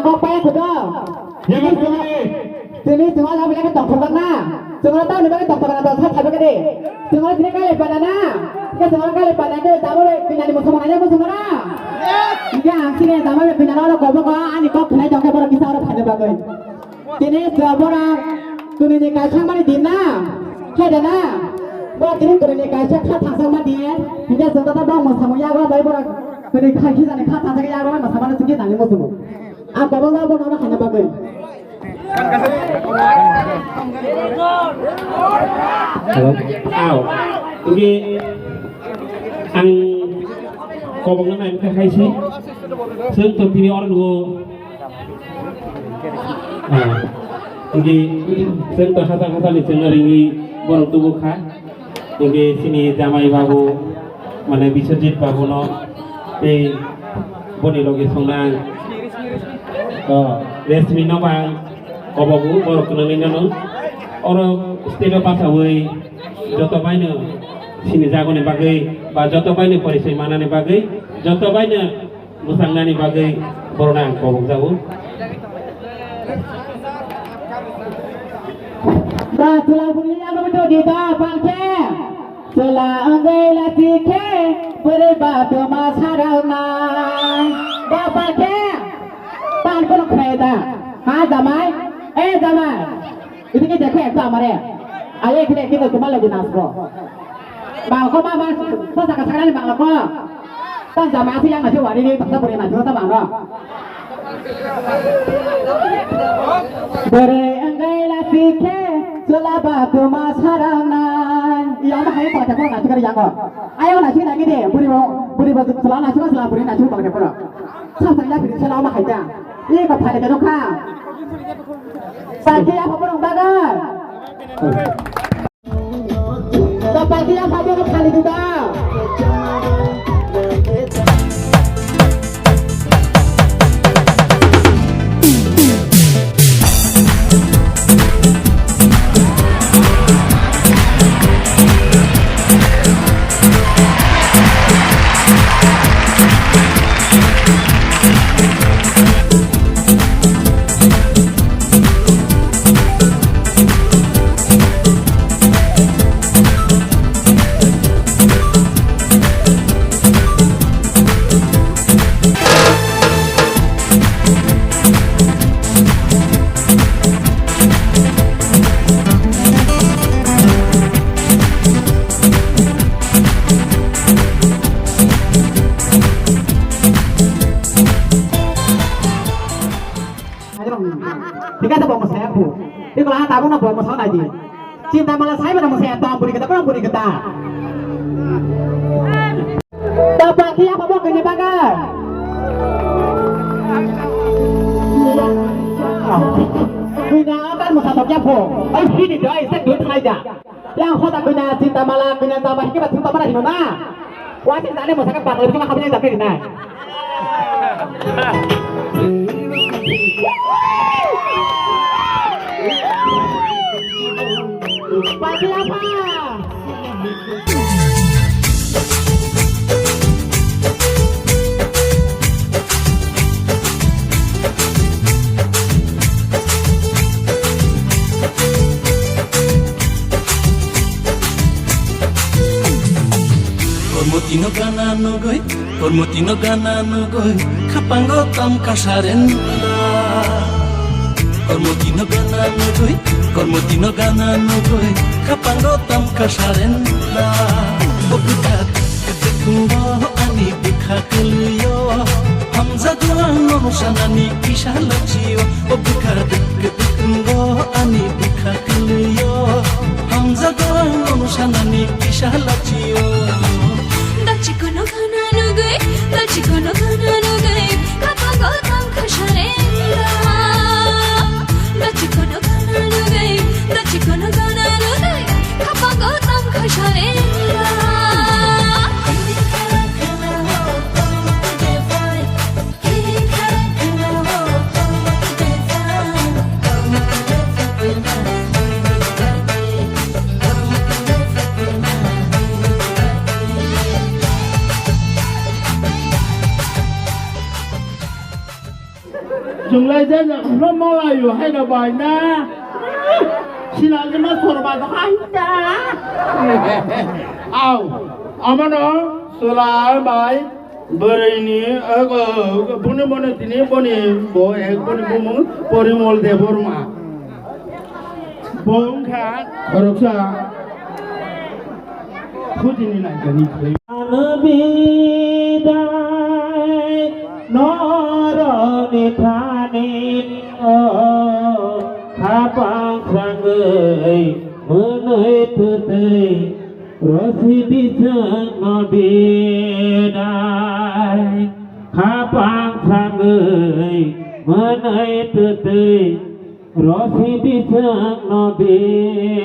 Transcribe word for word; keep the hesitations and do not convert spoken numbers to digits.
Kok paya kudo. Yaba kami. Tini chungo labo lagi tongthok na. Chungo tau ni bagi tongthok na tongthok sabi kadi. Chungo tini kali pada na. Ke chungo kali pada ke tamo le pinani musuh mana musuh mana. Iya, ang sini tamo le pinani lo kobo ko ani kok kena jongke boro kisa oro phane bagai. Tini chwla borok twnwi ni kaisa mani din na, khe de na. Borok tini twnwi ni kaisa kha thangsa ma din. Hinkhe chwng tata bang mwsamung yago bai borok twnwi khai khijani kha thangsa yago bai mwsamani singkhe nangni muchungo. Ang kobol da bono hana bagwi. Hello. Aw. Hinkhe ang kobongno nai kha khai se. Chwng to tini oro nugo. Ah, hinkhe chwng to hachal hachal ni chwngno ringwi borok tubu kha. Hinkhe chini jamai babu, mane Biswajit babu no tei boni loge songnang, oh, Resmi no bang obo bo borok kwnwi no. Oro stage o bachawi joto baino chini jagoni bagwi ba joto baino porichoi manani bagwi joto baino mwchangnani bagwi borokno ang kobokjago. Ba chwla bwrwi yago bwtwi di ba pang khe. Chwla wngwi lachi khe bwrwi ba tuma saraknai. Ba pang khe. Pang kono khwlai da. Ha jamai? E jamai. Itu ke dekho ekta amare. Aye khwlai khe tuma logi nasbo. Bangko ma, ma, sa saka sakani bangko. Ta jama asi yang nasi wari ni, ta beri nasi ta bangko. Beri enggai la sikhe, chula ba tuma sarana. Iya, ma hai ta ta nasi kari yang ko. Ayo nasi lagi de, beri bo, beri bo chula nasi ma chula beri nasi bangke pura. Sa sa ya beri chula ma hai ta. Ini ko phai ke doka. Sakhe ya pura bagar. Kapati apa dia kali juga? Thik ase, bo mwsaya phu. Tei kwlai ha tabukno bo mwsao nai di. Chinta mala sai mano mwsaya tong buri kwta, buri kwta. Tapa khe yapha bo kini baga. Kini akan mwsa tokya phu. Ai, hini dai se dut khlai ja. Yang hoda kena cinta malam, kena tambah hingga cinta malam hino na. Wasit tadi mau sangat batal cuma kami yang tapi na. Pati apa? Kormoti no gana nugui, kormoti no gana nugui, khapango tam kasarenda. Kormoti no gana nugui, kormoti no gana nugui, khapango tam kasarenda. Obukhat Kwtwkwngo ani bwkha kwlwio, hamjago ang nono sanani kisa lachio. O bwkha kwtwkwngo ani bwkha kwlwio, hamjago ang nono sanani kisa lachio. Dachikono gana nugui, dachikono gana nugui, khapango tongkha sarenda. Dachikono gana nugui, dachikono gana nugui, khapango tongkha sarenda. Chunglai jajak no malayo haino bai na. Sinal jima sorba do hai ta. Au, amano chwla bai bwrwini, eh, buni boni tini boni bo ek boni bumung Porimol Debbarma. Bo wngkha khoroksa khutini naikani khlai. Ano bidai noroni thani o khapang sangwi mwnwi twtwi rosi bijwng no bidai khapang sangwi mwnwi twtwi rosi bijwng no bidai.